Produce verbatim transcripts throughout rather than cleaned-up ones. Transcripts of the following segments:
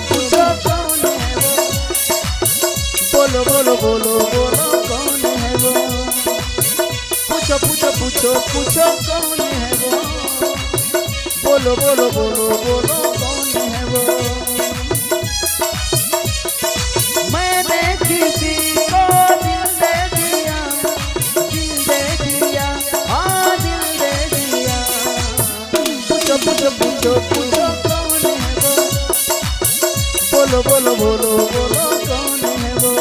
पूछो कौन है वो? बोलो, बोलो, बोलो, बोलो, कौन है वो? पूछो, पूछो, पूछो, पूछो, कौन है वो? बोलो, बोलो, बोलो, बोलो, कौन है वो? मैंने किसी को दिल दे दिया, दिल दे दिया, हाँ, दिल दे दिया। पूछो, पूछो, पूछो, पूछो, कौन है वो? बोलो, बोलो, बोलो, बोलो, कौन है वो?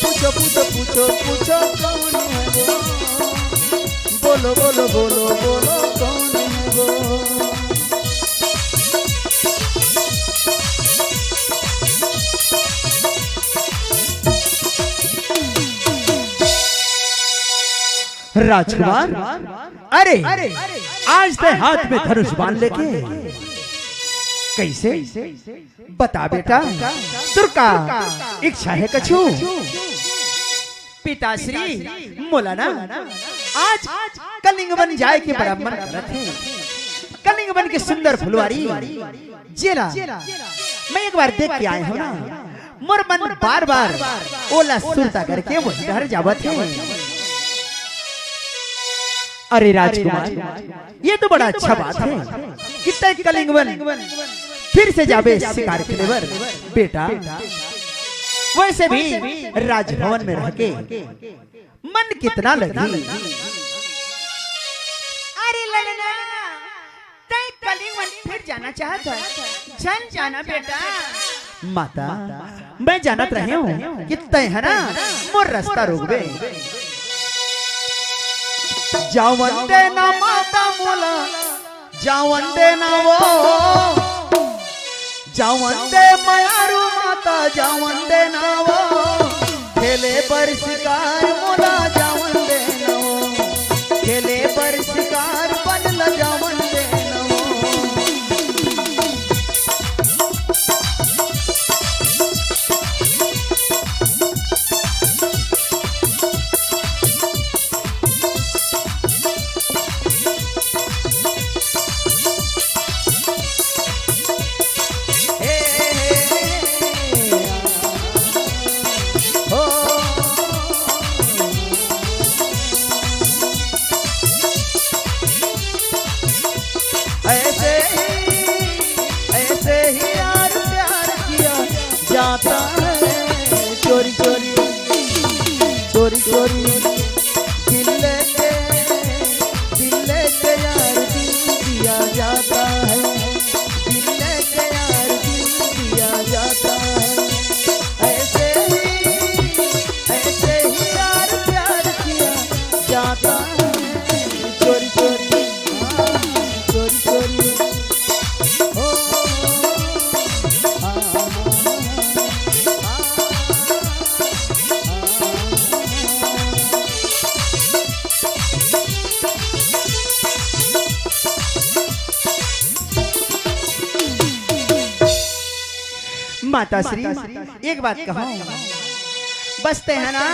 पूछो, पूछो, पूछो, पूछो, कौन है वो? बोलो, बोलो, बोलो, बोलो, कौन है वो? राजकुमार, अरे, आज तैं हाथ में धनुष बाण लेके कैसे? बता बेटा, तोर का इच्छा हे कछु? पिताश्री, मोला ना आज कलिंग वन जाए के बड़ा मन करत हे। कलिंग वन के सुंदर फुलवारी जेला मैं एक बार देख के आए हंव ना, मोर मन बार-बार ओला सुरता करके वही डहर जावत हे। अरे राजकुमार, ये तो बड़ा अच्छा बात हे कि तैं कलिंग वन फिर से जाबे शिकार खेले बर बेटा। वैसे भी राजभवन में रह के मन कितना लगही। अरे ललना, तैं कलिंग वन फिर जाना चाहत हस? चल जाना बेटा। माता, मैं जानत रहेंव कि तैं ह ना मोर रस्ता रोकबे। जावन दे ना माता मोला, जावन दे ना वो, जावन दे मयारू माता, जावन दे ना वो। खेले बर शिकार मोला जावन दे ना वो, खेले बर शिकार बन ल जावन दे ना वो। ऐसे ही, ऐसे ही यार प्यार किया जाता है, चोरी चोरी, चोरी चोरी। दिल लेके, दिल लेके यार दिल दिया जाता है, दिल लेके यार दिल दिया जाता है। ऐसे ही, ऐसे ही यार प्यार किया जाता है, चोरी चोरी, हाँ, चोरी चोरी। ओ, आ, आ, आ, आ। माता श्री, एक बात कहूं, बस तैं ह ना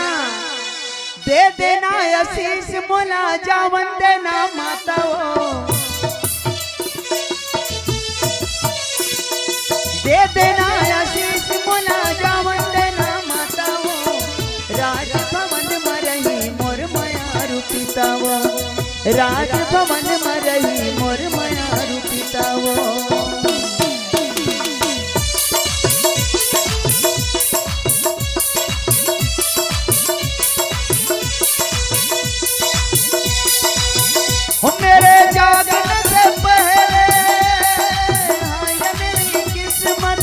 दे देना आशीष मोला, जावन देना माता वो। दे देना आशीष मोला, जावन देना माता वो। राजभवन म रही मोर मयारू पिता वो, राजभवन म रही मोर मयारू पिता वो। हो मेरे जागने से पहले, हाय रे मेरी किस्मत,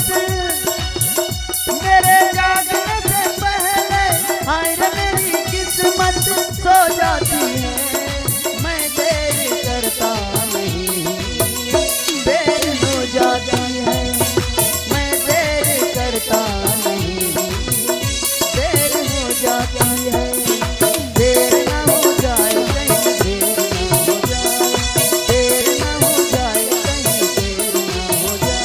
मेरे जागने से पहले, हाय रे मेरी किस्मत सो जाती है। मैं देर करता नहीं, देर हो जाती है। मैं देर करता नहीं, देर हो जाती है। देर ना हो जाए कहीं, देर ना हो जाए, देर ना हो जाए कहीं, देर ना हो जाए।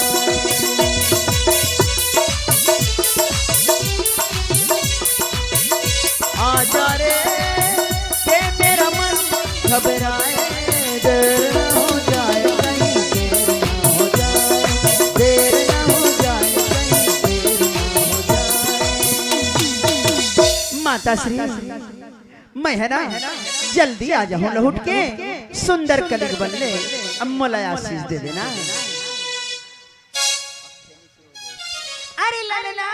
आजा रे, के मेरा मन घबराए, देर ना हो जाए कहीं, देर ना हो जाए, देर ना हो माता श्री, मैं है ना, जल्दी आ जाहूं लहुट के, सुंदर कलिंग बन ले, अब मोला आशीष दे देना। अरे ललना,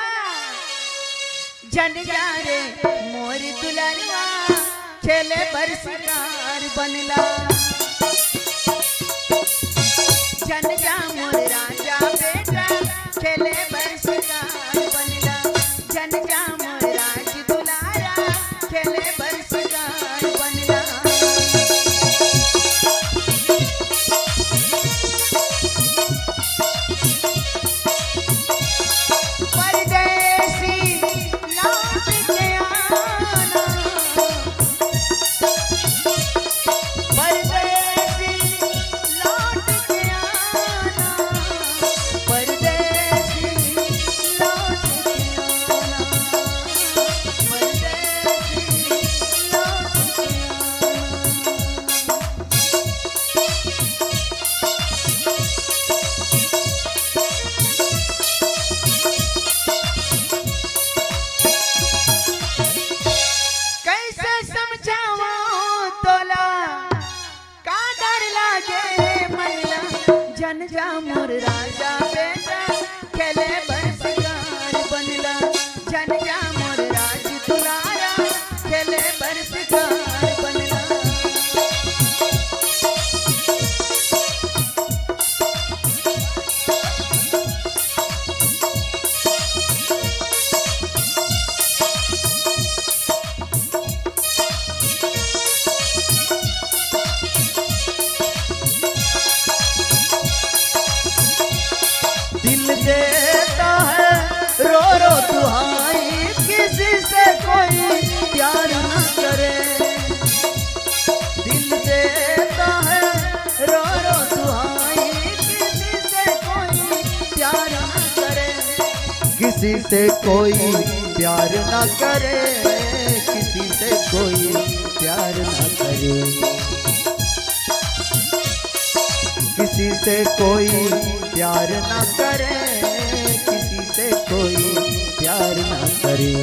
जन जा रे मोर दुलरवा, खेले बर शिकार बनला। जन जा मोर राजा बेटा, खेले बर शिकार बनला। जन जा मोर राज दुलारा, खेले बर शिकार बनला। परदेसी लौट के आना, परदेसी लौट के आना, परदेसी लौट के आना, परदेसी लौट के आना। कैसे समझावं तोला, का डर लागे मन ला। जन जा मोर राजा बेटा, खेले बर शिकार बनला। जन जा मोर राज दुलारा, खेले बर शिकार बनला। दिल देता है रो रो दुहाई, किसी से कोई प्यार ना करे। दिल देता है रो रो दुहाई, किसी से कोई प्यार ना करे। किसी से कोई प्यार ना करे, किसी से कोई प्यार ना करे। किसी से कोई प्यार ना करे, किसी से कोई प्यार ना करे।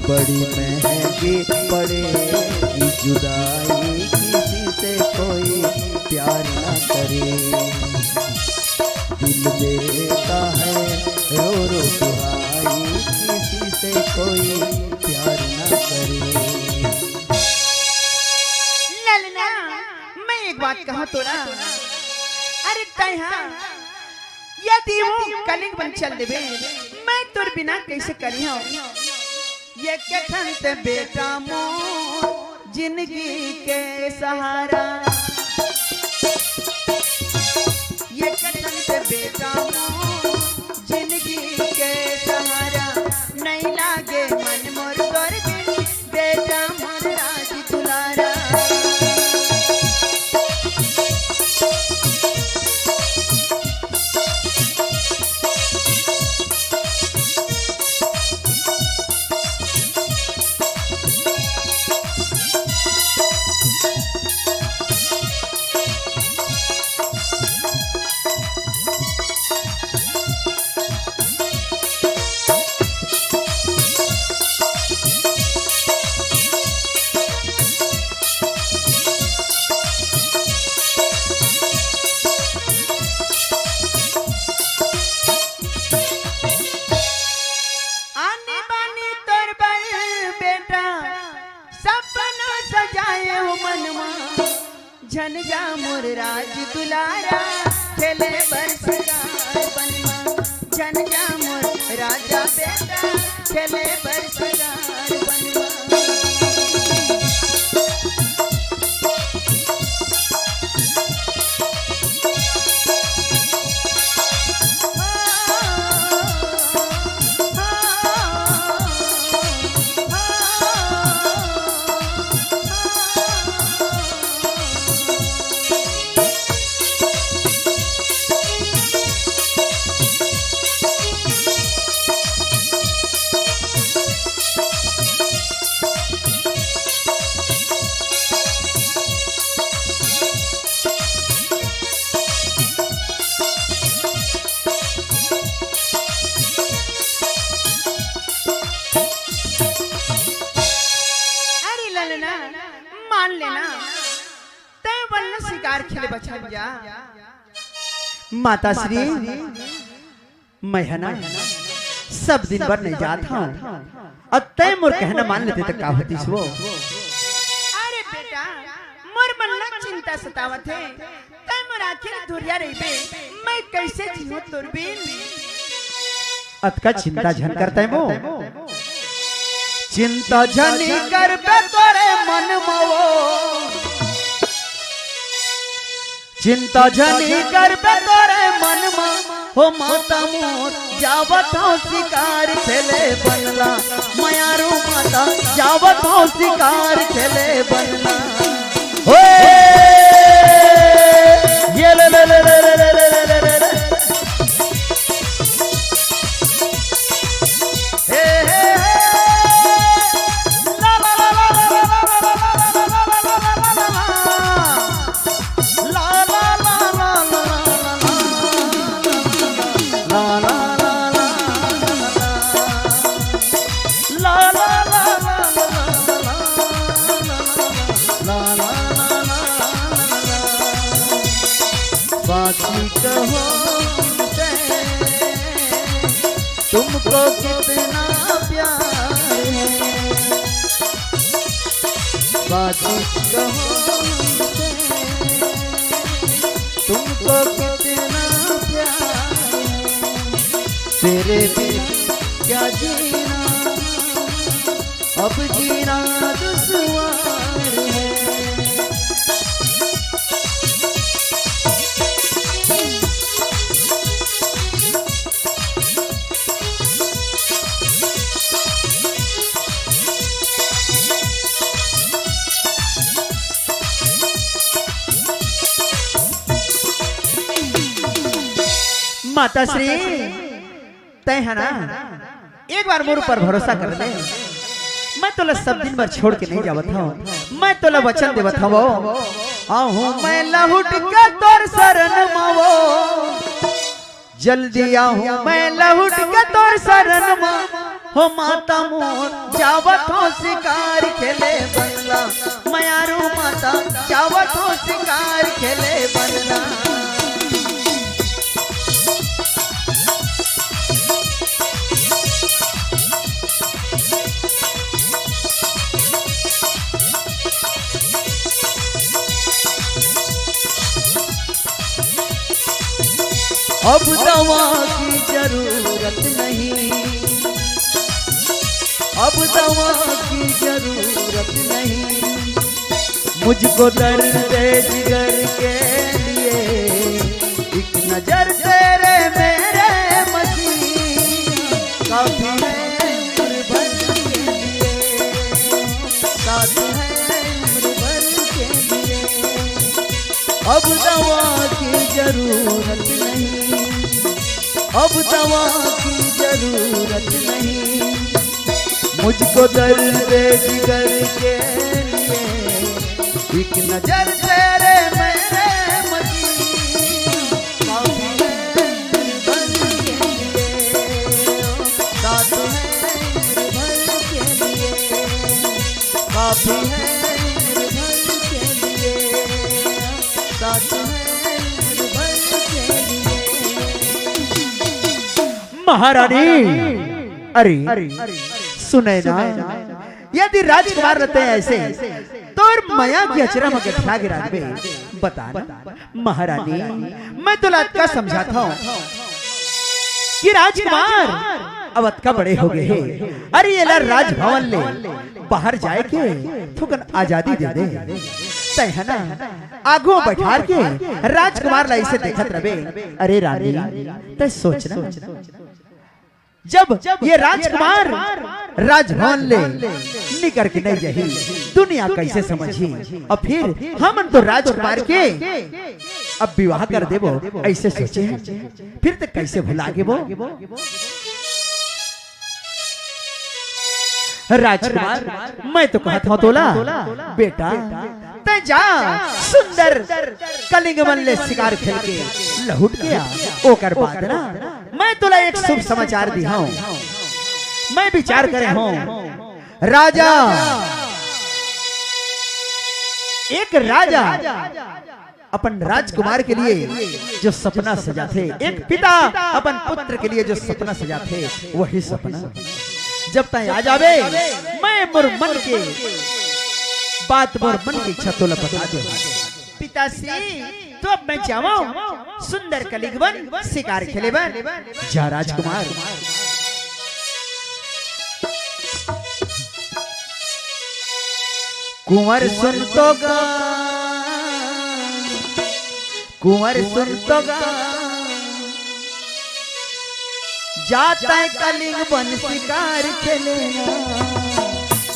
बड़ी महंगी पड़ेगी जुदाई, किसी से कोई प्यार ना करे। दिल देता है रो रो दुहाई, किसी से कोई प्यार ना करे। ललना, मैं एक बात कहूं तोला। अरे तैं हा यदि वो कलिंग बन चल देबे, मैं तोर बिना कैसे करिहूं? ये के ठन ते बेटा मोर जिंदगी के सहारा, ये के ठन ते बेटा मोर जिंदगी के सहारा, नहीं लागे मन मोर तोर बिन, बेटा मोर राज दुलारा। आनी बानी तोर बर बेटा, सपना सजाए हो मनमा। झन जा मोर राज दुलारा, खेले बर शिकार बनवा। झन जा मोर राजा बेटा, खेले बर शिकार बनवा। ना, तैं बन ना शिकार खेले बछन जा। माता श्री, मैं ह ना सब दिन बर नइ जात हंव, अउ तैं मोर कहना मान लेते त का होतिस वो? अरे बेटा, मोर मन ला चिंता सतावत हे, तैं मोर आँखी ल धुरिया रहिबे, मैं कइसे जीहूँ तोर बिन? अतका चिंता झन कर तैं मो, चिंता झनी करबे तोरे मन म वो। चिंता झनी करबे तोरे मन म, हो माता मोर, जावत हंव शिकार खेले बन ला, मयारू माता, जावत हंव शिकार खेले बन ला। होए, ये ले ले ले। हे, हे, हे। ला, ला, ला। ला, ला, ला, ला। ला, ला, ला, ला। बाकी कहो तुमको कितना प्यार है, बाकी कहो तुमको कितना प्यार है, तेरे बिन क्या जीना, अब जीना दुश्वार है। माता श्री, तैं ह ना एक बार मोर ऊपर भरोसा कर ले, मैं तोला सब दिन बर छोड़ के नइ जावत हंव। मैं तोला वचन देवत हंव, आहूं मैं लहुट के तोर शरण म वो। जल्दी आहूं मैं लहुट के तोर शरण म, हो माता मोर, जावत हंव शिकार खेले बन ला, मयारू माता, जावत हंव शिकार खेले बन ला। अब दवा की जरूरत नहीं, अब दवा की जरूरत नहीं, मुझको दर्द जिगर के लिए एक नजर तेरे मेरे मसीह काफी है उम्र भर के लिए, काफी है उम्र भर के लिए। अब दवा की जरूरत नहीं, अब दवा की जरूरत नहीं, मुझको दर्द जिगर के लिए एक नजर तेरे मेरे मसीह काफी है उम्र भर के लिए, साथ है उम्र भर के लिए, काफी है उम्र भर के लिए, साथ है उम्र भर के लिए। महारानी, अरे, सुने ना, यदि राजकुमार रहते ऐसे, तोर मया के अचरा म गठिया गे राखबे, बता ना, महारानी, मैं तोला अतका समझात हंव कि राजकुमार अब अतका बड़े हो गे हे। अरे, एला राजभवन ले बाहर जाए के थोकन आजादी दे दे। तैं ह ना, आगू बैठार के राजकुमार ला अइसे देखत रबे। अरे रानी, तैं सोच ना, जब ये राजकुमार राजभवन ले निकर के नइ जाही, दुनिया कइसे समझही? अउ फिर हमन तो राजकुमार के अब विवाह कर देबो, अइसे सोचे हन। फिर तैं कइसे भुला गेबो? राजकुमार, मैं तो कहत हंव तोला, बेटा, तैं जा, सुंदर कलिंग मन ले शिकार खेल के लहुट के आ। ओकर बाद ना, मैं तोला एक शुभ समाचार दिहांव। मैं विचार करे हंव, राजा, एक राजा अपन राजकुमार के लिए जो सपना सजाथे, एक पिता अपन पुत्र के लिए जो सपना सजाथे, वही सपना जब तैं आ जाबे, मैं मोर मन के बात, मोर मन के इच्छा तोला बता देहूं। पिताश्री, तो अब मैं जावंव सुंदर कलिंग वन शिकार खेले बर। जा राजकुमार। कुंवर सुन तो गा, कुंवर सुन तो गा, जा तैं कलिंग वन शिकार खेले ना,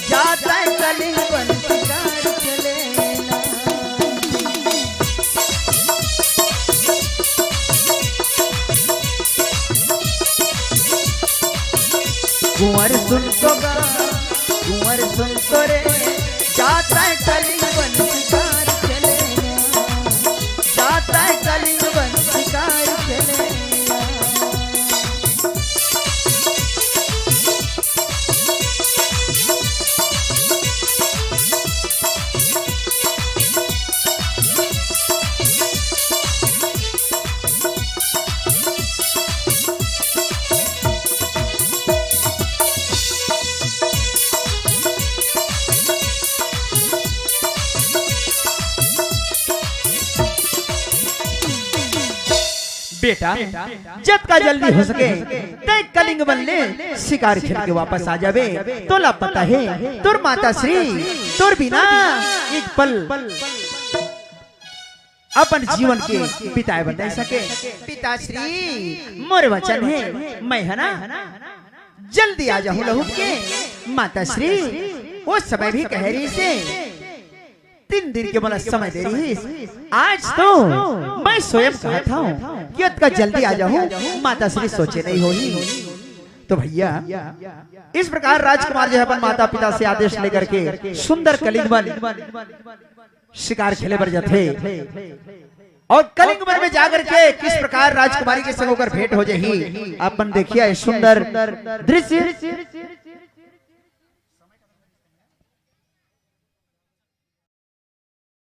जा तैं कलिंग वन शिकार खेले ना। कुंवर सुन तो गा, कुंवर सुन तो रे, जा तैं कलिंग वन शिकार खेले ना, जा तैं कलिंग वन शिकार खेले ना। बेटा, जतका जल्दी हो सके, तैं कलिंग वन ले शिकार खेल के वापस आ जाबे। तोला पता हे, तोर माता श्री तोर बिना एक पल अपन जीवन के बिताए बर नहीं सके। पिताश्री, मोर वचन हे, मैं ह ना जल्दी आ जाहूं लहुट के। माताश्री, वो समय भी कहे रहिसे, तीन दिन के मोला समय दे रहिस। आज तो मैं स्वयं कहत हंव कि अतका जल्दी आ जाहूं, माताश्री सोचे नहीं होही। तो भैया, इस प्रकार राजकुमार जो है अपन माता पिता से आदेश लेकर के सुंदर कलिंग वन शिकार खेले बर जाथे। और कलिंग वन में जाकर के किस प्रकार राजकुमारी के संग ओकर भेंट हो जाही, आप मन देखिए ये सुंदर दृश्य।